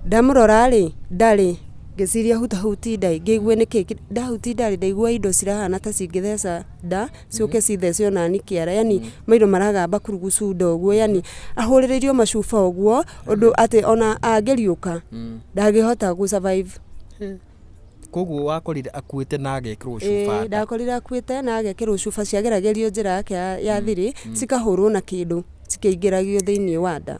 Ndamũrora rĩ, ndarĩ, ngĩciria hutahuti nda ngĩigue nĩkĩ, ndahuti nda rĩ, ndaigua indo cirahana ta cingĩtheca nda, ciũke cithece onani kĩara, yani maitho maragamba kurugucu nda ũguo, yani ahũrĩrĩirio macuba ũguo, ũndũ atĩ ona angĩriũka, ndangĩhota gũ survive. Koguo wakorire akuĩte na agekĩrwo cuba nda. Ndakorire akuĩte na agekĩrwo cuba ciageragĩrio njĩra yake ya thiri, cikahũrwo na kĩndũ cikĩingĩragio thĩinĩ wa nda.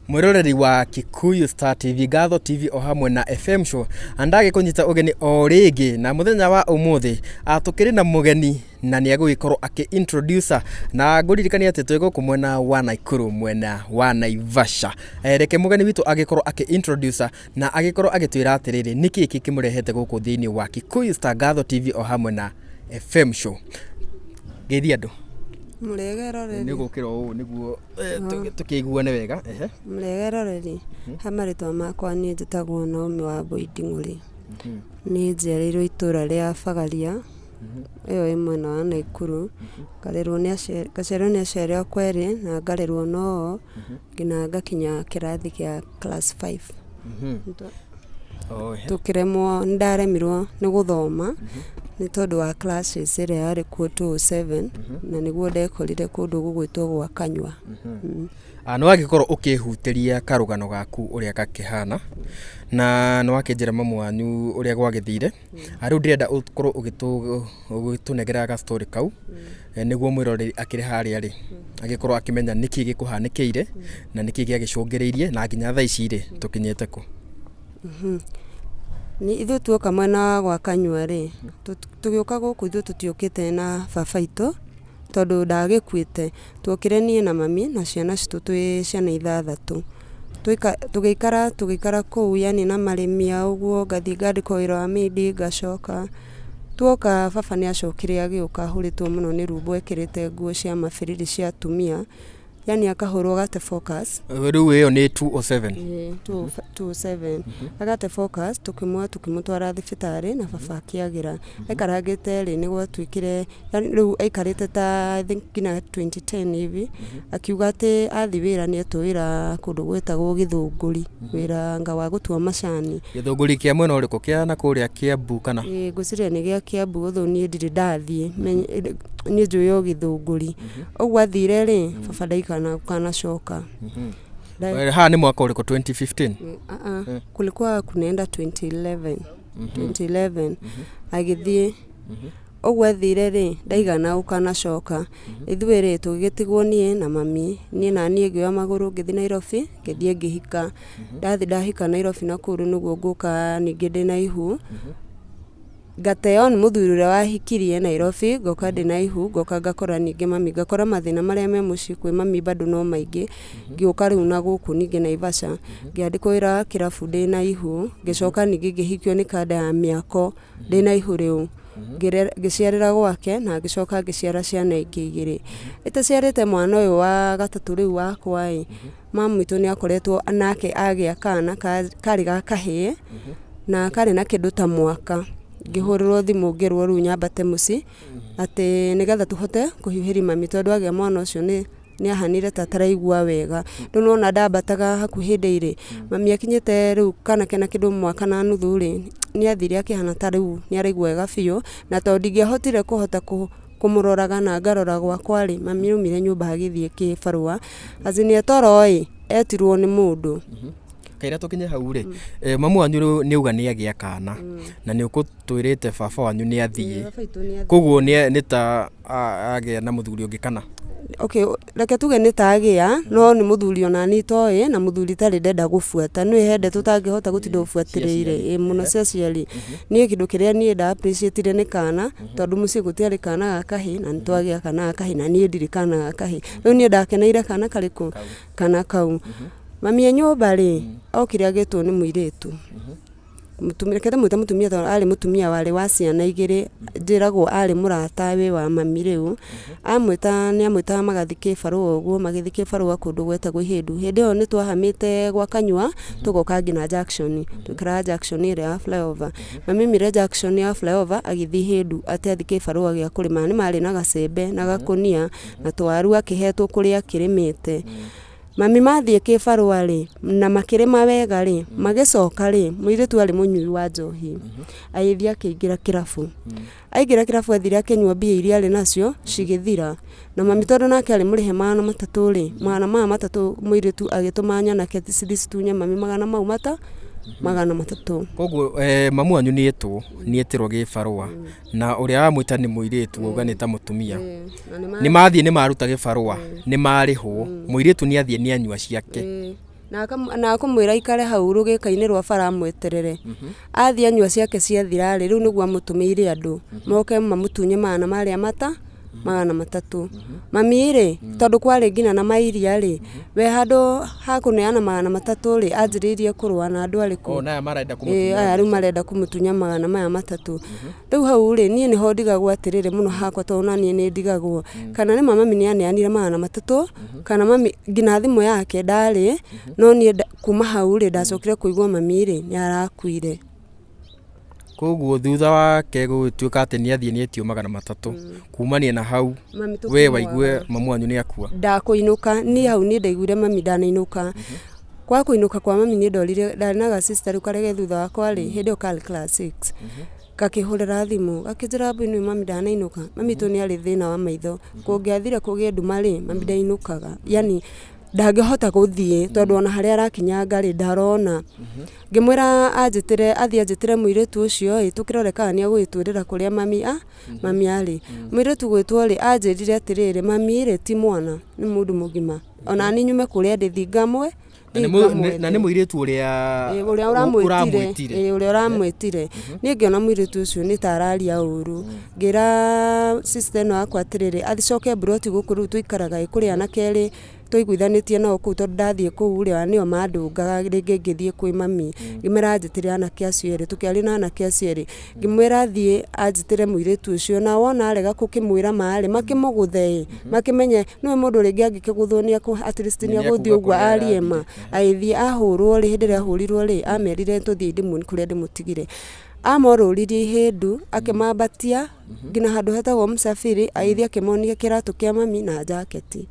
Mwĩroreri wa Kikuyu Star TV, Ngatho TV o hamwe na FM Show, ndagĩkũnyita ũgeni o rĩngĩ na mũthenya wa ũmũthĩ tũkĩrĩ na mũgeni na nĩ egũgĩkorwo akĩ introduce na ngũririkania atĩ twĩ gũkũ mwena wa Nakuru mwena wa Naivasha. Reke mũgeni witũ agĩkorwo akĩ introduce na agĩkorwo agĩtwĩra atĩrĩrĩ nĩkĩ gĩkĩmũrehete gũkũ thĩinĩ wa Kikuyu Star Ngatho TV o hamwe na FM Show. Geithia andũ. Mũrĩega eroreri. Nĩ gũkĩra ũũ nĩguo tũkĩiguane wega. Ehe. Mũrĩega eroreri. Ha marĩtwa makwa niĩ njĩtagwo Naomi Wambũi Nding'ũri. Niĩ njiarĩirwo itũra rĩa Bagaria, ĩyo ĩ mwena wa Naikuru. Ngarerwo nĩ aciari, ngaciarwo nĩ aciari akwa erĩ na ngarerwo no o nginya ngakinya kĩrathi kĩa class five. Tũkĩremwo, nĩ ndaremirwo nĩ gũthoma nĩ tondũ wa classes ĩrĩa yarĩ kuo 207 na nĩguo ndekorire kũndũ gũgwĩtwo gwa Kanyua. Nĩ wagĩkorwo ũkĩhutĩria karũgano gaku ũrĩa gakĩhana, na nĩ wakĩnjĩra mamu wanyu ũrĩa gwagĩthire. Rĩu ndĩrenda ũkorwo ũgĩtũnengera ga story kau, nĩguo mwĩroreri akĩrĩ harĩa rĩ, agĩkorwo akĩmenya nĩkĩ gĩkũhanĩkĩire, na nĩkĩ gĩagĩcũngĩrĩirie, na nginya thaa ici rĩ, tũkinyĩte kũ. Ithuĩ tuoka mwena wa gwa Kanyua rĩ, tũgĩũka gũkũ ithuĩ tũtiũkĩte na baba witũ, tondũ ndagĩkuĩte. Tuokire niĩ na mami na ciana citũ twĩ ciana ithathatũ. Tũgĩikara tũgĩikara kũu yani na marĩmi a ũguo, ngathiĩ ngandĩkwo wĩra wa maid ngacoka. Tuoka baba nĩ acokire agĩũka ahũrĩtwo mũno nĩ rumbo ekĩrĩte nguo cia mabiriri cia atumia, yani akahũrwo gate focus. Rĩu ĩyo nĩ 207? Ĩĩ 207. Agate focus tũkĩmuoya tũkĩmũtwara thibitarĩ na baba akĩagĩra. Aikarangĩte rĩ nĩ gwatuĩkire yani rĩu aikarĩte ta I think nginya 2010 hivi, akiuga atĩ athiĩ wĩra nĩ etwo wĩra kũndũ gwĩtagwo Gĩthũngũri, wĩra anga wa gũtua macani. Gĩthũngũri kĩa mwena ũrĩkũ, kĩa na kũrĩa Kiambu kana? Ĩĩ ngwĩciria nĩ gĩa Kiambu although niĩ ndirĩ ndathiĩ, niĩ njũĩ o Gĩthũngũri. Ũguo athire rĩ, baba ndaigana gũkanacoka. Haha nĩ mwaka ũrĩkũ 2015? Kulikuwa kunaenda 2011, 2011 agĩthiĩ. Ũguo athire rĩ, ndaigana gũkanacoka. Ithuĩ rĩ, tũgĩgĩtigwo niĩ na mami. Niĩ naniĩ ngĩoya magũrũ ngĩthiĩ Nairobi, ngĩthiĩ ngĩhika. Ndathiĩ ndahika Nairobi nakũu rĩu nĩguo ngũka ningĩ ndĩna ihu. Ngateo nĩ mũthuri ũrĩa wahikirie Nairobi, ngoka ndĩna ihu, ngoka ngakora ningĩ mami, ngakora mathĩna marĩa me mũciĩ kwĩ mami bado no maingĩ. Ngĩũka rĩu na gũkũ ningĩ Naivasha, ngĩandĩkwo wĩra wa kĩrabu ndĩna ihu, ngĩcoka ningĩ ngĩhikio nĩ kanda ya mĩako ndĩna ihu rĩu. Ngĩciarĩra gwake na ngĩcoka ngĩciara ciana ingĩ igĩrĩ. Itaciarĩte mwana ũyũ wa gatatũ rĩu wakwa ĩ, mamu witũ nĩ akoretwo nake agĩa kana karĩ ga kahĩĩ, na karĩ na kĩndũ ta mwaka. Ngĩhũrĩrwo thimũ ngĩrwo rĩu nyambate mũciĩ, atĩ nĩgetha tũhote kũhiũhĩria mami tondũ agĩa mwana ũcio nĩ nĩ ahanire ta ataraigua wega. Rĩu nĩ wona ndambataga hakuhĩ daily, mami akinyĩte rĩu kana kena kĩndũ mwaka na nuthu rĩ, nĩ athire akĩhana ta rĩu nĩ araigua wega biũ, na tondũ ndingĩahotire kũhota kũmũroraga na ngarora gwakwa rĩ, mami aumire nyũmba agĩthiĩ kĩbarũa, as in e toro ĩ, etirwo nĩ mũndũ. Kaira tũkinye hau rĩ, mamu wanyu rĩu nĩ auga nĩ agĩa kana, na nĩ ũgũtwĩrĩte baba wanyu nĩ athiĩ, Baba witũ nĩ athiĩ. koguo nĩ ta agĩa na mũthuri ũngĩ kana? Okay, reke tuge nĩ ta agĩa, no nĩ mũthuri ona niĩ itoĩ, na mũthuri itarĩ ndenda gũbuata. Nĩũĩ he ndeto ũtangĩhota gũtinda ũbuatĩrĩire, ĩĩ mũno cia aciari. Niĩ kĩndũ kĩrĩa niĩ nda appreciate ire nĩ kana, tondũ mũciĩ gũtiarĩ kana ga kahĩĩ, na nĩ twagĩa kana ga kahĩĩ, na niĩ ndirĩ kana ga kahĩĩ. Rĩu niĩ ndakeneire kana karĩkũ? Kana kau. Mami e nyũmba rĩ, okire agĩtwo nĩ mũirĩtu. Mũtumia, reke ndĩmwĩte mũtumia tondũ arĩ mũtumia warĩ wa ciana igĩrĩ, njĩragwo arĩ mũrata wĩ wa mami rĩu, amwĩta nĩ amwĩtaga magathiĩ kĩbarũa ũguo, magĩthiĩ kĩbarũa kũndũ gwetagwo Ihĩndu. Hĩndĩ ĩyo nĩ twahamĩte gwa Kanyua, tũgoka nginya junction, twaikaraga junction ĩrĩa ya flyover. Mami aumire junction ya flyover agĩthiĩ Ihĩndu atĩ athiĩ kĩbarũa gĩa kũrĩma. Nĩ marĩ na gacembe na gakũnia na twaru akĩhetwo kũrĩa akĩrĩmĩte. Mami mathiĩ kĩbarũa rĩ, na makĩrĩma wega rĩ, magĩcoka rĩ, mũirĩtu arĩ mũnyui wa njohi, agĩthiĩ akĩingĩra kĩrabu. Aingĩra kĩrabu athire akĩnyua mbia iria arĩ nacio, cigĩthira. Na mami tondũ nake arĩ mũrĩhe 300 rĩ, magana maya matatũ mũirĩtu agĩtũma nyanake cithiĩ citunye mami magana mau mata, 300. Koguo mamu wanyu nĩ etwo, nĩ etĩrwo gĩbarũa. Na ũrĩa wamwĩta nĩ mũirĩtu wauga nĩ ta mũtumia. Nĩ mathiĩ nĩ maruta gĩbarũa, nĩ marĩhwo, mũirĩtu nĩ athiĩ nĩ anyua ciake. Na akũmwĩra aikare hau rũgĩka-inĩ rwa bara amweterere. Athiĩ anyua ciake ciathira rĩ, rĩu nĩguo amũtũmĩire andũ moke mamũtunye magana marĩa mata, 300. Mami rĩ, tondũ kwarĩ nginya na mairia rĩ, we handũ ha kũneana 300 rĩ, anjĩrĩirie kũrũa na andũ arĩkũ? O na aya marenda kũmũtunya. Aya rĩu marenda kũmũtunya magana maya matatũ. Rĩu hau rĩ, niĩ nĩho ndigagwo atĩrĩrĩ mũno hakwa tondũ ona niĩ nĩ ndigagwo. Kana nĩma mami nĩ aneanire 300, kana mami nginya thimũ yake ndarĩ, no niĩ kuma hau rĩ, ndacokire kũigua mami rĩ, nĩ arakuire. Koguo thutha wake gũgĩtuĩka atĩ nĩ athiĩ nĩ etio 300, kumania na hau we waigue mamu wanyu nĩ akua. Ndakũinũka, niĩ hau niĩ ndaiguire mami ndanainũka. Kwa kũinũka kwa mami niĩ ndorire, ndarĩ na ga sister rĩu karĩa ge thutha wakwa rĩ, hĩndĩ ĩyo karĩ class six. Gakĩhũrĩra thimũ, gakĩnjĩra Mbui nĩũĩ mami ndanainũka. Mami witũ nĩ arĩ thĩna wa maitho, kũngĩathire kũgĩe nduma rĩ, mami ndainũkaga. Yani ndangĩhota gũthiĩ tondũ ona harĩa arakinyanga rĩ, ndarona. Ngĩmwĩra anjĩtĩre, athiĩ anjĩtĩre mũirĩtu ũcio ĩ, tũkĩrore kana nĩ egũgĩtwĩrĩra kũrĩa mami a, mami arĩ. Mũirĩtu gwĩtwo rĩ, anjĩrire atĩrĩrĩ, mami rĩ, ti mwana, nĩ mũndũ mũgima. Ona niĩ nyume kũrĩa ndĩ thiĩ ngamwe, Na nĩ mũirĩtu ũrĩa ũrĩa ũramwĩtire, ũrĩa ũramwĩtire. Niĩ ngĩona mũirĩtu ũcio nĩ ta araria ũru. Ngĩra sister ĩno yakwa atĩrĩrĩ, acoke mburoti gũkũ rĩu tũikaraga ĩ, kũrĩ anake erĩ twaiguithanĩtie nao kũu tondũ ndathiĩ kũu rĩ, nĩo mandũngaga rĩngĩ ngĩthiĩ kwĩ mami. Ngĩmera anjĩtĩre anake acio erĩ, tũkĩaria na anake acio erĩ. Ngĩmwĩra athiĩ anjĩtĩre mũirĩtu ũcio, na wona arega gũkĩmwĩra ma rĩ, makĩmũgũthe ĩ, makĩmenye, nĩũĩ mũndũ rĩngĩ angĩkĩgũthwo nĩ at least nĩ egũthiĩ ũguo arie ma. Agĩthiĩ ahũrwo rĩ, hĩndĩ ĩrĩa ahũrirwo rĩ, amerire tũthiĩ ndĩmuonie kũrĩa ndĩmũtigire. Amorũririe ihĩndu, akĩmambatia nginya handũ hetagwo Msafiri, agĩthiĩ akĩmonia kĩratũ kĩa mami na njaketi.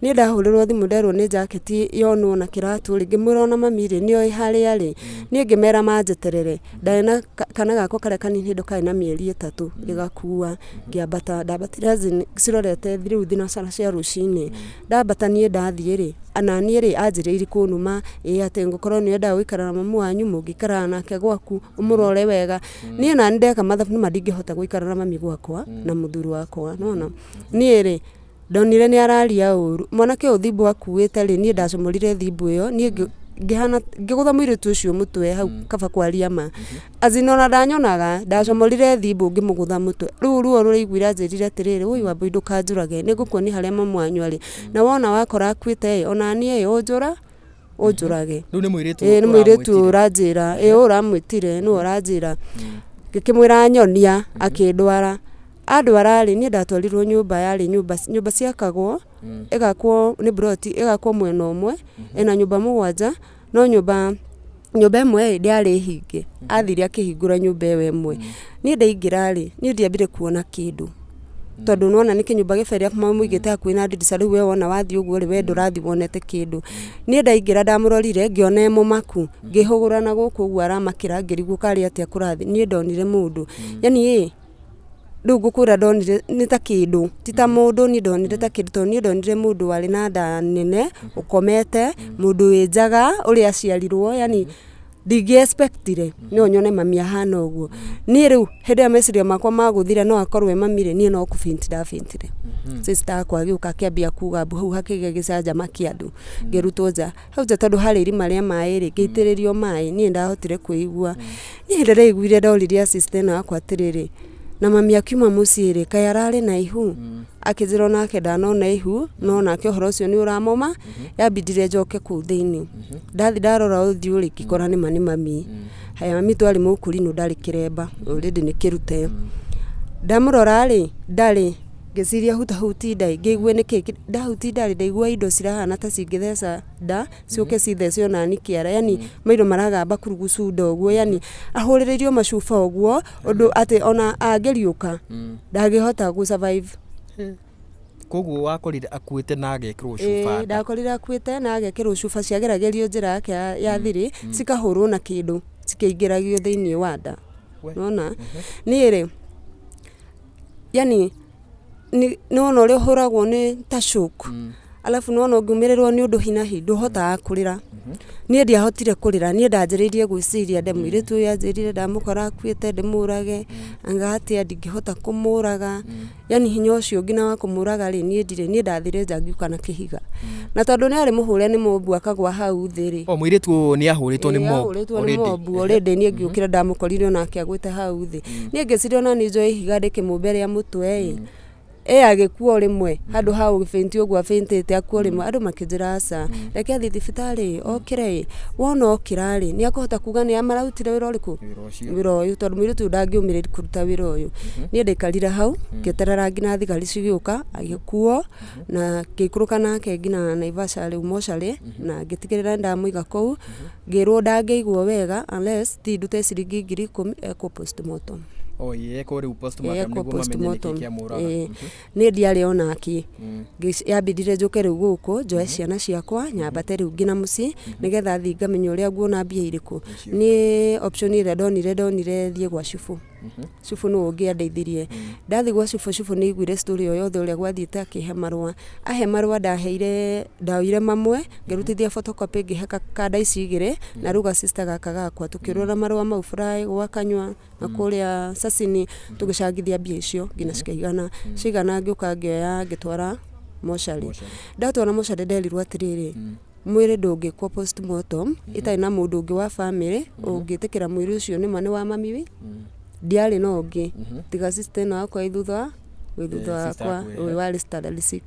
Niĩ ndahũrĩrwo thimũ nderwo nĩ njaketi yonwo na kĩratũ rĩ, ngĩmwĩra ona mami rĩ, nĩoĩ harĩa arĩ. Niĩ ngĩmera manjeterere. Ndarĩ na kana gakwa karĩa kanini hĩndĩ ĩyo karĩ na mĩeri 3, ngĩgakua, ngĩambata. Ndambatire cirorete rĩu thinacara cia rũcinĩ. Ndambata niĩ ndathiĩ rĩ, na niĩ rĩ, anjĩrĩirie kũnuma, ĩ atĩ ngũkorwo nĩ wendaga gũikara na mamu wanyu, mũngĩikaraga nake gwaku, ũmũrore wega. Niĩ nani ndeka mathabu nĩma ndingĩhota gũikara na mami gwakwa, na mũthuri wakwa, nĩwona. Niĩ rĩ, ndonire nĩ araria ũru. Mwanake ũyũ thimbo akuĩte rĩ, niĩ ndacomorire thimbo ĩyo, niĩ ngĩhana, ngĩgũtha mũirĩtu ũcio mũtwe hau kaba kwaria ma. As in ona ndanyonaga, ndacomorire thimbo ngĩmũgũtha mũtwe. Rĩu ruo rũraiguire anjĩrire atĩrĩrĩ, wũi Wambui ndũkanjũrage, nĩ ngũkuonia harĩa mamu wanyu arĩ. Na wona wakora akuĩte ĩ, ona niĩ ĩ, ũnjũra, ũnjũrage. Rĩu nĩ mũirĩtu Ĩĩ nĩ mũirĩtu ũranjĩra, ĩĩ ũyũ ũramwĩtire nĩwe ũranjĩra. Ngĩkĩmwĩra nyonia, akĩndwara. Andwara rĩ, niĩ ndatwarirwo nyũmba yarĩ nyũmba, nyũmba ciakagwo, ĩgakwo nĩ mburoti, ĩgakwo mwena ũmwe, ĩna nyũmba 7, no nyũmba ĩmwe ĩ, ndĩarĩ hinge. Athire akĩhingũra nyũmba ĩyo ĩmwe. Niĩ ndaingĩra rĩ, niĩ ndiambire kuona kĩndũ. Tondũ nĩwona nĩ kĩnyũmba gĩbere arabu mamũigĩte hakuhĩ na ndirica rĩu we wona wathiĩ ũguo rĩ, we ndũrathiĩ wonete kĩndũ. Niĩ ndaingĩra ndamũrorire, ngĩona e mũmaku, ngĩhũgũra na gũkũ ũguo aramakĩra ngĩrigwo karĩ atĩa kũrathiĩ. Niĩ ndonire mũndũ. Yani ĩ, rĩu ngũkwĩra ndonire nĩ ta kĩndũ, ti ta mũndũ, niĩ ndonire ta kĩndũ tondũ niĩ ndonire mũndũ warĩ na nda nene, ũkomete, mũndũ wĩ njaga, ũrĩa aciarirwo, yani ndingĩ expect ire no nyone mami ahana ũguo. Niĩ rĩu hĩndĩ ĩrĩa meciria makwa magũthire no akorwo e mami rĩ, niĩ no kũ faint nda faint ire. Sister yakwa agĩũka akĩambia kuga mbu hau hakĩgĩa gĩcanjama kĩa andũ, ngĩrutwo nja. Hau nja tondũ harĩ irima rĩa maĩ rĩ, ngĩitĩrĩrio maĩ, niĩ nĩndahotire kwĩigua. Niĩ hĩndĩ ĩrĩa ndaiguire ndoririe sister ĩno yakwa atĩrĩrĩ, Na mami akiuma mũciĩ rĩ, kaĩ ararĩ na ihu? Akĩnjĩra onake ndanona ihu, no nake ũhoro ũcio nĩ ũramũma, yambindire njoke kũu thĩinĩ. Ndathi ndarora ũthiũ rĩ, ngĩkora nĩma nĩ mami. Haya mami twarĩ mũkũrinũ ndarĩ kĩremba, already nĩ kĩrute. Ndamũrora rĩ, ndarĩ, ngĩciria hutahuti nda ĩ, ngĩigue nĩkĩ, ndahuti nda rĩ, ndaigua indo cirahana ta cingĩtheca nda, ciũke cithece onani kĩara, yani maitho maragamba kurugucunda ũguo, yani ahũrĩrĩirio macuba ũguo, ũndũ atĩ ona angĩriũka, ndangĩhota gũ survive. Koguo wakorire akuĩte na agekĩrwo cuba nda. Ndakorire akuĩte na agekĩrwo cuba ciageragĩrio njĩra yake ya thiri, cikahũrwo na kĩndũ cikĩingĩragio thĩinĩ wa nda. Nĩwona? Niĩ rĩ, yani nĩwona ũrĩa ũhũragwo nĩ ta shock, alafu nĩwona ũngiumĩrĩrwo nĩ ũndũ hi na hi ndũhotaga kũrĩra. Niĩ ndiahotire kũrĩra, niĩ ndanjĩrĩirie gwĩciria nde mũirĩtu ũyũ anjĩrire ndamũkora akuĩte ndĩmũrage, anga atĩa ndingĩhota kũmũraga, yani hinya ũcio nginya wa kũmũraga rĩ niĩ ndirĩ, niĩ ndathire nja ngiũka na kĩhiga. Na tondũ nĩ arĩ mũhũre nĩ mobu akagwa hau thĩ rĩ, O mũirĩtu ũyũ nĩ ahũrĩtwo nĩ mob ahũrĩtwo nĩ already. mobu already, niĩ ngĩũkĩra ndamũkorire onake agwĩte hau thĩ. Niĩ ngĩciria ona niĩ njoe ihiga ndĩkĩmũmbe rĩa mũtwe ĩ, ĩ agĩkua o rĩmwe handũ ha gũbĩnti ũguo abĩntĩte akua o rĩmwe, andũ makĩnjĩra aca, reke athiĩ thibitarĩ okĩre ĩ, wona okĩra rĩ, nĩ akũhota kuga nĩ mararutire wĩra ũrĩkũ? Wĩra ũyũ, tondũ mũirĩtu ũyũ ndangĩũmĩrĩria kũruta wĩra ũyũ. Niĩ ndaikarire hau, ngĩeterera nginya thigari cigĩũka, agĩkuo, na ngĩikũrũka nake nginya Naivasha rĩu mocarĩ, na ngĩtigĩrĩra nĩ ndamũiga kũu, ngĩrwo ndangĩiguo wega unless thiĩ ndute ciringi 10,000 ekwo postmortem. Oh, yekwo rĩu postmortem Ekwo nĩguo mamenye nĩkĩ postmortem. kĩamũraga. Ĩĩ. Niĩ ndiarĩ ona kĩ. Yambindire njũke rĩu gũkũ njoe ciana ciakwa nyambate rĩu nginya mũciĩ nĩgetha thiĩ ngamenya ũrĩa nguona mbia irĩkũ. Niĩ option ĩrĩa ndonire ndonire thiĩ gwa cibũ. Cibũ nĩwe ũngĩandeithirie. Ndathiĩ gwa cibũ, cibũ nĩ aiguire story o yothe ũrĩa gwathiĩte akĩhe marũa. Ahe marũa ndaheire, ndaoire mamwe ngĩrutithia photocopy ngĩhe kanda ici igĩrĩ na rĩu ga sister gaka gakwa tũkĩrũra marũa mau fly gwa kanyua na kũrĩa Sasini tũgĩcangithia mbia icio nginya cikaigana. Ciaigana ngĩũka ngĩoya ngĩtwara mocarĩ. Ndatwara mocarĩ nderirwo atĩrĩrĩ, mwĩrĩ ndũngĩkwo postmortem ĩtarĩ na mũndũ ũngĩ wa bamĩrĩ ũngĩtĩkĩra mwĩrĩ ũcio nĩma nĩ wa mami wi. Ndiarĩ na ũngĩ tiga sister ĩno yakwa ĩ thutha wĩ thutha wakwa ũyũ warĩ standard six,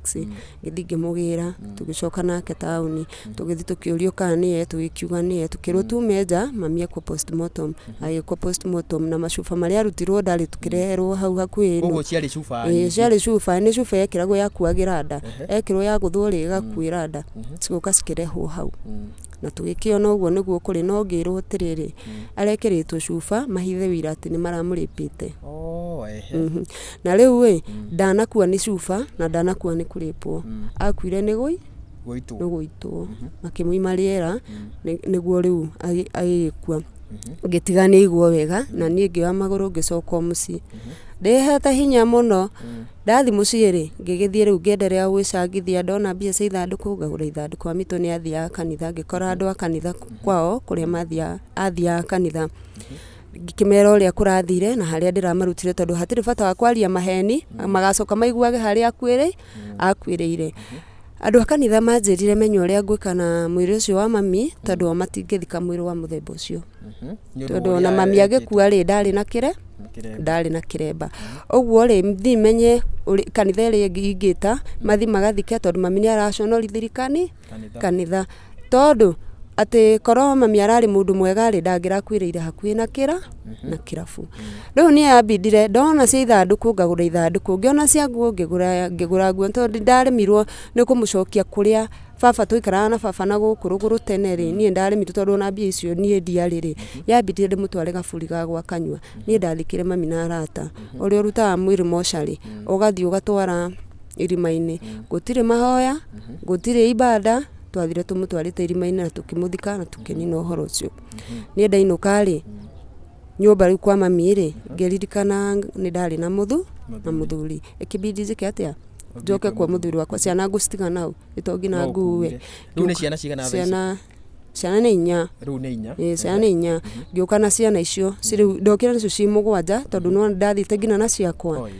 ngĩthiĩ ngĩmũgĩra tũgĩcoka nake taũni, tũgĩthiĩ tũkĩũrio kana nĩye, tũgĩkiuga nĩye, tũkĩrwo tume nja mami ekwo postmortem, agĩkwo postmortem na macuba marĩa arutirwo ndarĩ tũkĩreherwo hau hakuhĩ. Koguo ciarĩ cuba Ĩĩ ciarĩ cuba, nĩ cuba yekĩragwo yakuagĩra nda, ekĩrwo yagũthwo rĩ ĩgakuĩra nda, cigoka cikĩrehwo hau. Na tũgĩkĩona ũguo nĩguo kũrĩ no ngĩrwo atĩrĩrĩ, arekĩrĩtwo cuba mahithe wĩira atĩ nĩ maramũrĩpĩte. Na rĩu ĩ, ndanakua nĩ cuba na ndanakua nĩ kũrĩpwo, akuire nĩ Gũitwo. Gũitwo, makĩmũima rĩera nĩguo rĩu agĩgĩkua. Ngĩtiga nĩ aigua wega na niĩ ngĩoya magũrũ ngĩcoka o mũciĩ. Ndĩhete hinya mũno, ndathi mũciĩ rĩ, ngĩgĩthiĩ rĩu ngĩenderea gwĩcangithia, ndona mbia cia ithandũkũ ngagũra ithandũkũ. Mami witũ nĩ athiaga kanitha, ngĩkora andũ a kanitha kwao kũrĩa mathiaga, athiaga kanitha. Ngĩkĩmera ũrĩa kũrathire na harĩa ndĩramarutire tondũ hatirĩ bata wa kwaria maheni, magacoka maiguage harĩa akuĩrĩire. Andũ a kanitha manjĩrire menye ũrĩa ngwĩka na mwĩrĩ ũcio wa mami tondũ o matingĩthika mwĩrĩ wa mũthemba ũcio. Tondũ ona mami agĩkua rĩ, ndarĩ na kĩre, ndarĩ na kĩremba. Ũguo rĩ, thiĩ menye kanitha ĩrĩa ĩngĩ ingĩta, mathiĩ magathike tondũ mami nĩ araconorithĩria kanitha. Tondũ atĩ korwo mami ararĩ mũndũ mwega rĩ, ndangĩrakuĩrĩire hakuhĩ na na kĩrabu. Rĩu niĩ yambindire ndona cia ithandũkũ ngagũra ithandũkũ, ngĩona cia nguo ngĩgũra nguo tondũ ndaremirwo nĩ kũmũcokia kũrĩa baba twaikaraga na baba na gũkũ rũgũrũ tene rĩ, niĩ ndaremirwo tondũ ona mbia icio niĩ ndiarĩ rĩ, yambindire ndĩmũtware gaburi ga gwa kanyua. Niĩ ndathikire mami na arata, ũrĩa ũrutaga mwĩrĩ mocarĩ, ũgathiĩ ũgatwara irima-inĩ. Gũtirĩ mahoya, gũtirĩ ibada, twathire tũmũtwarĩte irima-inĩ na tũkĩmũthika na tũkĩnina ũhoro ũcio. Niĩ ndainũka rĩ, nyũmba rĩu kwa mami rĩ, ngĩririkana nĩ ndarĩ na mũthuri, ĩkĩbidi njĩke atĩa? Njoke kwa mũthuri wakwa, ciana ngũcitiga nau, nĩ to nginya ngue. Rĩu nĩ ciana cigana thaa ici? Ciana nĩ inya. Rĩu nĩ inya. Ĩĩ ciana nĩ inya. Ngĩũka na ciana icio, rĩu ndokire nacio ciĩ mũgwanja tondũ nĩ wona ndathiĩte nginya na ciakwa.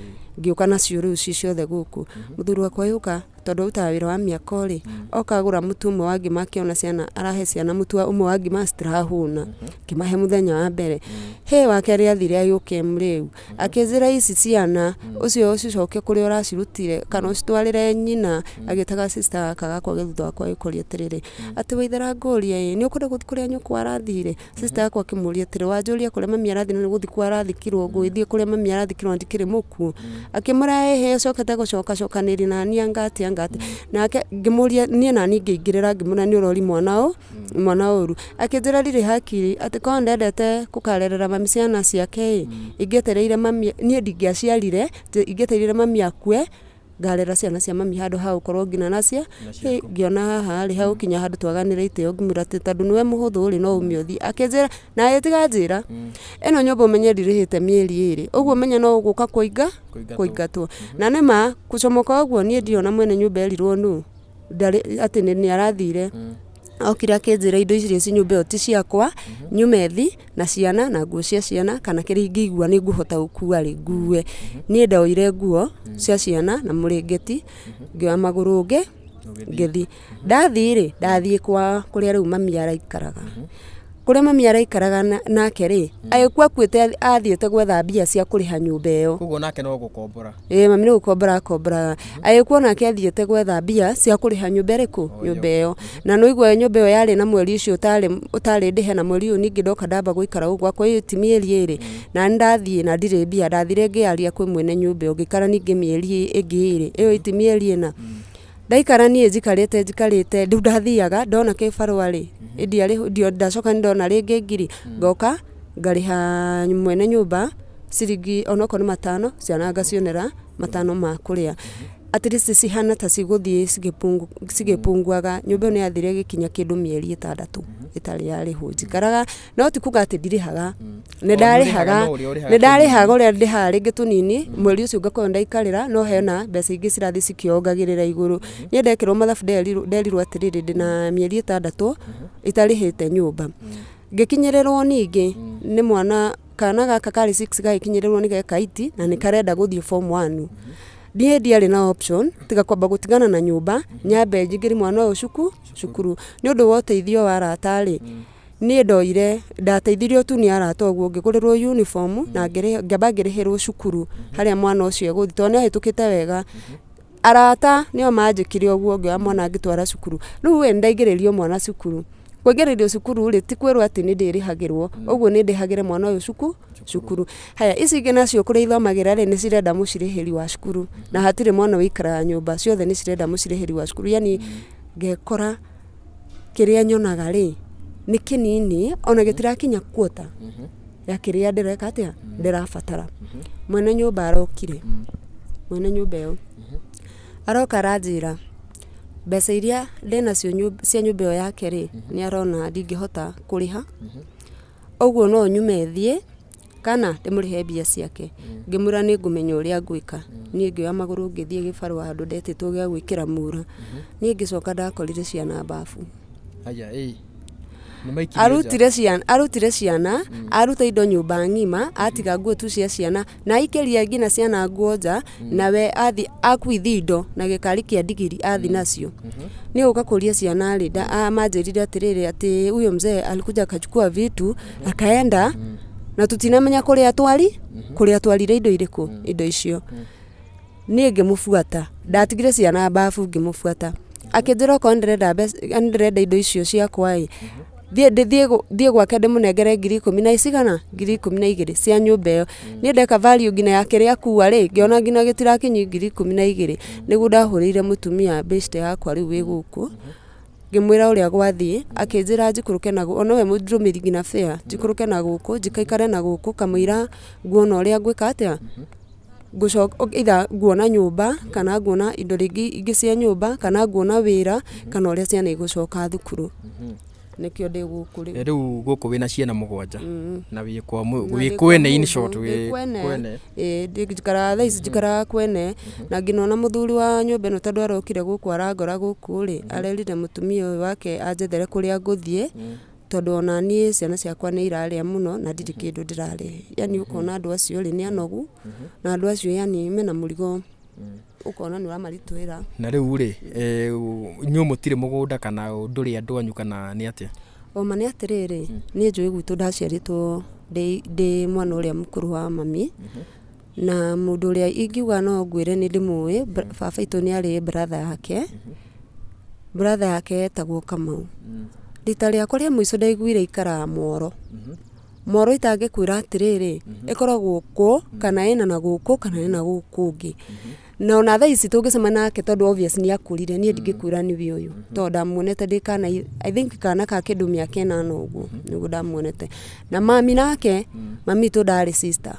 Ngĩũka nacio rĩu ciĩ ciothe gũkũ. Mũthuri wakwa agĩũka Tondũ arutaga wĩra wa mĩako rĩ, oka agũra mũtu ũmwe wa ngima akĩona ciana arahe ciana mũtu ũmwe wa ngima citirahũna. Ngĩmahe mũthenya wa mbere. Hĩ wa kerĩ athire agĩũka mũrĩu. Akĩnjĩra ici ciana ũcio ũcicokie kũrĩa ũracirutire kana ũcitwarĩre nyina. Agĩtaga sister gaka gakwa ge thutha wakwa agĩkoria atĩrĩrĩ, atĩ Waithera ngũrie ĩ, nĩ ũkwenda gũthiĩ kũrĩa nyũkwa arathire? Sister yakwa akĩmũria atĩrĩ, wanjũria kũrĩa mami arathiĩ na nĩ gũthikwo arathikirwo, ngũgĩthiĩ kũrĩa mami arathikirwo na ndikĩrĩ mũkuũ? Akĩmwĩra ĩhĩ ũcokete gũcokacokanĩria naniĩ anga atĩa anga atĩa. Nake ngĩmũria niĩ naniĩ ngĩingĩrĩra ngĩmwĩra nĩ ũroria mwana ũ, mwana ũru. Akĩnjĩra ndirĩ hakiri atĩ korwo ndendete gũkarerera mami ciana ciake ĩ, ingĩetereire mami, niĩ ndingĩaciarire, ingĩetereire mami akue ngarera ciana cia mami handũ ha gũkorwo nginya na cia ngĩona haha rĩ hegũkinya handũ twaganĩre itĩo ngĩmwĩra atĩ tondũ nĩwe mũhũthũ rĩ no ume ũthiĩ. Akĩnjĩra na agĩtiga anjĩra ĩno nyũmba ũmenye ndirĩhĩte mĩeri ĩrĩ ũguo ũmenye no gũka kũingatwo. Na nĩma gũcomoka ũguo niĩ ndirĩ ona mwene nyũmba erirwo nũ ndarĩ atĩ nĩ arathire. Okire akĩnjĩra indo icio ci nyũmba ĩyo ti ciakwa nyume thi na ciana na nguo cia ciana kana kĩrĩa ingĩigua nĩ ngũhota gũkua rĩ ngue. Niĩ ndoire nguo cia ciana na mũrĩngĩti ngĩoya magũrũ ngĩthiĩ. Ndathiĩ rĩ, ndathiĩ kwa kũrĩa rĩu mami araikaraga. Kũrĩa mami araikaraga nake rĩ, agĩkua akuĩte athiĩte gwetha mbia cia kũrĩha nyũmba ĩyo. Koguo nake no gũkombora. Ĩĩ mami nĩ gũkombora akomboraga. Agĩkua onake athiĩte gwetha mbia cia kũrĩha nyũmba ĩrĩkũ? Nyũmba ĩyo. Na nĩ ũigua nyũmba ĩyo yarĩ na mweri ũcio ũtarĩ ndĩhe na mweri ũyũ ningĩ ndoka ndamba gũikara gũkũ gwakwa ĩĩ ti mĩeri ĩrĩ. Na nĩ ndathiĩ na ndirĩ mbia, ndathire ngĩaria kwĩ mwene nyũmba ĩyo ngĩikara ningĩ mĩeri ĩngĩ ĩrĩ, ĩyo ti mĩeri ĩna. Ndaikara niĩ njikarĩte njikarĩte, rĩu ndathiaga ndona kĩbarũa rĩ, ndacoka nĩ ndona rĩngĩ ngiri, ngoka ngarĩha mwene nyũmba ciringi onokorwo nĩ matano, ciana ngacionera matano ma kũrĩa. At least cihana ta cigũthiĩ cigĩpunguaga. Nyũmba ĩyo nĩ yathire ĩgĩkinya kĩndũ mĩeri ĩtandatũ ĩtarĩ yarĩhwo. Njikaraga, no ti kuga atĩ ndirĩhaga, nĩ ndarĩhaga, nĩ ndarĩhaga ũrĩa ndĩhaga rĩngĩ tũnini, mweri ũcio ngakorwo ndaikarĩra, no hena mbeca ingĩ cirathiĩ cikĩongagĩrĩra igũrũ. Niĩ ndekĩrwo mathabu nderirwo atĩrĩrĩ ndĩna mĩeri ĩtandatũ itarĩhĩte nyũmba. Ngĩkinyĩrĩrwo ningĩ nĩ mwana, kana gaka karĩ six gagĩkinyĩrĩrwo nĩ geka eight na nĩ karenda gũthiĩ form one. Niĩ ndiarĩ na option tiga kwamba gũtigana na nyũmba, nyambe njingĩrie mwana ũyũ cukuru. Nĩ ũndũ wa ũteithio wa arata rĩ, niĩ ndoire, ndateithirio tu nĩ arata ũguo, ngĩgũrĩrwo uniform na ngĩamba ngĩrĩhĩrwo cukuru harĩa mwana ũcio egũthiĩ tondũ nĩ ahĩtũkĩte wega. Arata nĩo manjĩkire ũguo ngĩoya mwana ngĩtwara cukuru. Rĩu ĩ, nĩndaingĩrĩrio mwana cukuru. Kũingĩrĩrio cukuru rĩ, ti kwĩrwo atĩ nĩ ndĩrĩhagĩrwo, ũguo nĩ ndĩhagĩre mwana ũyũ cukuru. Haya, ici ingĩ nacio kũrĩa ithomagĩra rĩ, nĩ cirenda mũcirĩhĩri wa cukuru, na hatirĩ mwana ũikaraga nyũmba, ciothe nĩ cirenda mũcirĩhĩri wa cukuru, yaani ngekora kĩrĩa nyonaga rĩ, nĩ kĩnini, ona gĩtirakinya quarter ya kĩrĩa ndĩreka atĩa, ndĩrabatara. Mwene nyũmba arokire, mwene nyũmba ĩyo, aroka aranjĩra mbeca iria ndĩnacio cia nyũmba ĩyo yake rĩ, nĩ arona ndingĩhota kũrĩha, ũguo no nyume thiĩ, kana ndĩmũrĩhe mbia ciake. Ngĩmwĩra nĩ ngũmenya ũrĩa ngwĩka. Niĩ ngĩoya magũrũ ngĩthiĩ gĩbarũa handũ ndetĩtwo gĩa gwĩkĩra mura. Niĩ ngĩcoka ndakorire ciana babu. Aya, ĩ. Nĩ maikirio nja. Arutire ciana, arutire ciana, aruta indo nyũmba ng'ima, atiga nguo tu cia ciana, na aikĩria nginya ciana nguo nja, nawe athi akuithi indo na gĩkari kĩa ndigiri athi nacio. Niĩ gũka kũria ciana rĩ, manjĩrire atĩrĩrĩ atĩ huyo mzee alikuja akachukua vitu akaenda na tũtinamenya kũrĩa atwari, kũrĩa atwarire indo irĩkũ, indo icio. Niĩ ngĩmũbuata, ndatigire ciana babu ngĩmũbuata. Akĩnjĩra okorwo nĩndĩrenda mbeca, nĩndĩrenda indo icio ciakwa ĩ, thiĩ gwake ndĩmũnengere ngiri ikũmi na cigana, ngiri 12 cia nyũmba ĩyo. Niĩ ndeka value nginya ya kĩrĩa akua rĩ, ngĩona nginya gĩtirakinyia ngiri 12. Nĩguo ndahũrĩire mũtumia beshte yakwa rĩu wĩ gũkũ, ngĩmwĩra ũrĩa gwathiĩ, akĩnjĩra njikũrũke na ona we mũndũmĩri nginya fare, njikũrũke na gũkũ, njikaikare na gũkũ kamũira nguona ũrĩa ngwĩka atĩa, ngũcoka either nguona nyũmba, kana nguona indo rĩngĩ ingĩ cia nyũmba, kana nguona wĩra, kana ũrĩa ciana igũcoka thukuru. Nĩkĩo ndĩ gũkũ rĩu. Rĩu gũkũ wĩna ciana mũgwanja na wĩ kwa wĩ kwene in short wĩ kwene. Ĩĩ njikaraga thaa ici njikaraga kwene na nginya ona mũthuri wa nyũmba ĩno tondũ arokire gũkũ arangora gũkũ rĩ, arerire mũtumia ũyũ wake anjethere kũrĩa ngũthiĩ tondũ ona niĩ ciana ciakwa nĩ irarĩa mũno na ndirĩ kĩndũ ndĩrarehe. Yaani ũkona andũ acio rĩ nĩ anogu na andũ acio yaani mena mũrigo. Ũkona nĩ ũramaritũhĩra. Na rĩu rĩ, inyuĩ mũtirĩ mũgũnda kana ndũrĩ andũ anyu kana nĩ atĩa? Oma nĩ atĩrĩrĩ, niĩ njũĩ gwitũ ndaciarĩtwo ndĩ mwana ũrĩa mũkũrũ wa mami, na mũndũ ũrĩa ingiuga no ngwĩre nĩ ndĩmũĩ, baba witũ nĩ arĩ brother yake, brother yake etagwo Kamau. Rita rĩakwa rĩa mũico ndaiguire aikaraga Mworo. Mworo itangĩkwĩra atĩrĩrĩ, ĩkoragwo kũ, kana ĩna na gũkũ, kana ĩna gũkũ kũngĩ. Na ona thaa ici tũngĩcemania nake tondũ obvious nĩ akũrire, niĩ ndingĩkwĩra nĩwe ũyũ, tondũ ndamuonete ndĩ kana, I think kana ka kĩndũ mĩaka ĩnana ũguo, nĩguo ndamuonete. Na mami nake, mami witũ ndarĩ sister.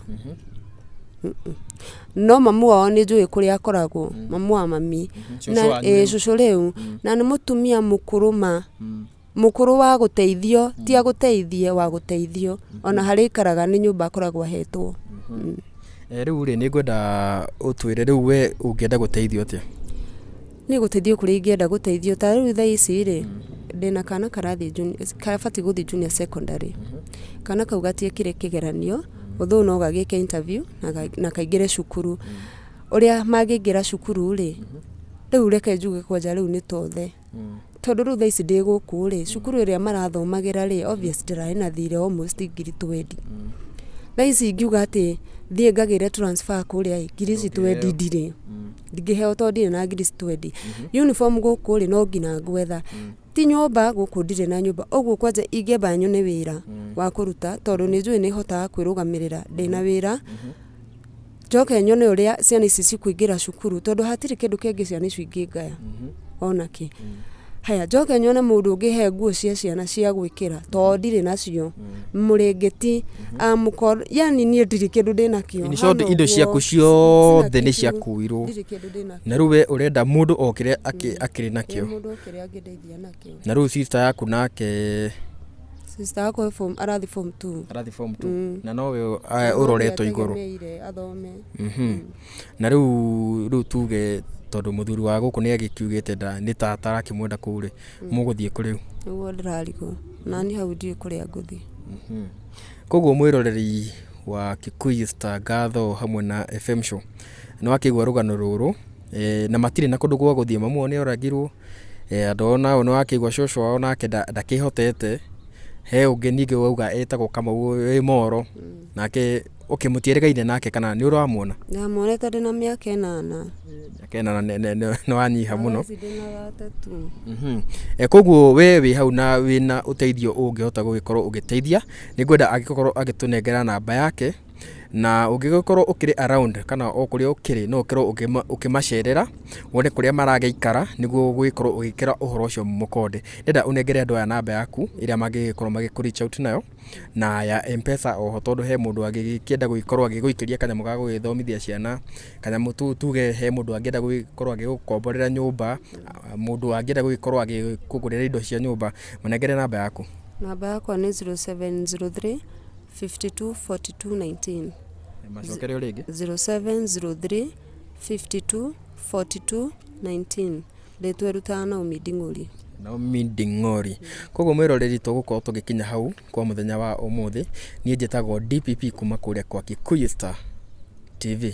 No mamu wao nĩ njũĩ kũrĩa akoragwo, mamu wa mami. Cũcũ Na wanyu ĩĩ rĩu. cũcũ rĩu, na nĩ mũtumia mũkũrũ ma, mũkũrũ wa gũteithio, ti agũteithie, wa gũteithio. Ona harĩa aikaraga nĩ nyũmba akoragwo ahetwo. Rĩu rĩ, nĩ ngwenda ũtwĩre rĩu we ũngĩenda gũteithio atĩa? Niĩ gũteithio kũrĩa ingĩenda gũteithio, ta rĩu thaa ici rĩ, ndĩna kana karathiĩ kabatiĩ gũthiĩ junior secondary. Kana kau gatiekire kĩgeranio, although no gagĩke interview na kaingĩre cukuru. Ũrĩa mangĩingĩra cukuru rĩ, rĩu reke njuge kwanja rĩu nĩ tothe. Tondũ rĩu thaa ici ndĩ gũkũ rĩ, cukuru ĩrĩa marathomagĩra rĩ, obvious ndĩrarĩ na thirĩ almost ngiri twendi. Thaa ici ingiuga atĩ thiĩ ngagĩre transfer kũrĩa ĩ, ngiri ici twendi ndirĩ. Ndingĩheo tondũ ndirĩ na ngiri ici twendi. Uniform gũkũ rĩ, no nginya ngwetha. Ti nyũmba gũkũ ndirĩ na nyũmba. Ũguo kwanja ingĩamba nyone wĩra wa kũruta tondũ nĩ njũĩ nĩ hotaga kwĩrũgamĩrĩra ndĩna wĩra. Njoke nyone ũrĩa ciana ici cikũingĩra cukuru tondũ hatirĩ kĩndũ kĩngĩ ciana icio ingĩngaya ona kĩ. Haya, njoke nyone mũndũ ũngĩhe nguo cia ciana cia gwĩkĩra tondũ ndirĩ nacio. Mũrĩngĩti, yani niĩ ndirĩ kĩndũ ndĩnakĩo. In short, Hana indo ũguo, ciaku ciothe sina nĩ kitu, ciakuirwo. ndirĩ kĩndũ ndĩnakĩo. Na rĩu we ũrenda mũndũ okĩre akĩrĩ nakĩo. Mũndũ okĩre angĩndeithia nakĩo. Na rĩu sister yaku nake Sister yakwa arathiĩ form 2. Arathiĩ form 2. Na nowe ũroretwo igũrũ. Ategemeire athome. Na rĩu tuge tondũ mũthuri wa gũkũ nĩ agĩkiugĩte nĩ ta atarakĩmwenda kũu rĩ, mũgũthiĩ kũ rĩu? Nĩguo ndĩrarigwo. Nani hau ndiũĩ kũrĩa ngũthiĩ. Koguo mwĩroreri wa Kikuyu Star Ngatho hamwe na FM Show, nĩ wakĩigua rũgano rũrũ, na matirĩ na kũndũ gwa gũthiĩ, mamu wao nĩ oragirwo, andũ ao nao nĩ wakĩigua cũcũ wao nake ndakĩhotete, he ũngĩ ningĩ wauga etagwo Kamau wĩ Moro, nake okay, mũtiĩrĩgaine nake kana nĩ ũramuona? Ndamuonete ndĩna mĩaka 8. Mĩaka 8 nĩ wanyiha mũno. Ici ndĩna 3. Koguo we wĩ hau na wĩna ũteithio ũngĩhota gũgĩkorwo ũgĩteithia, nĩ ngwenda angĩkorwo agĩtũnengera namba yake, na ũngĩgĩkorwo ũkĩrĩ around kana o kũrĩa ũkĩrĩ no ũkorwo ũkĩmacerera wone kũrĩa maragĩikara nĩguo gũgĩkorwo ũgĩkĩra ũhoro ũcio mũkonde. Ndĩrenda ũnengere andũ aya namba yaku ĩrĩa mangĩgĩkorwo magĩkũ reach out nayo, na ya M-Pesa oho tondũ he mũndũ angĩkĩenda gũgĩkorwo agĩgũikĩria kanyamũ ga gũgĩthomithia ciana, kanyamũ tuge he mũndũ angĩenda gũgĩkorwo agĩgũkomborera nyũmba, mũndũ angĩenda gũgĩkorwo agĩkũgũrĩra indo cia nyũmba, mũnengere namba yaku. Namba yakwa nĩ 0703 52 42 19. Macokere o rĩngĩ. 0703 52 42 19. Rĩtwa ĩrutaga Naomi Nding'ũri. Naomi Nding'ori. Koguo mwĩroreri tũgũkorwo tũgĩkinya hau kwa mũthenya wa ũmũthĩ. Niĩ njĩtagwo DPP kuma kũrĩa kwa Kikuyu Star TV.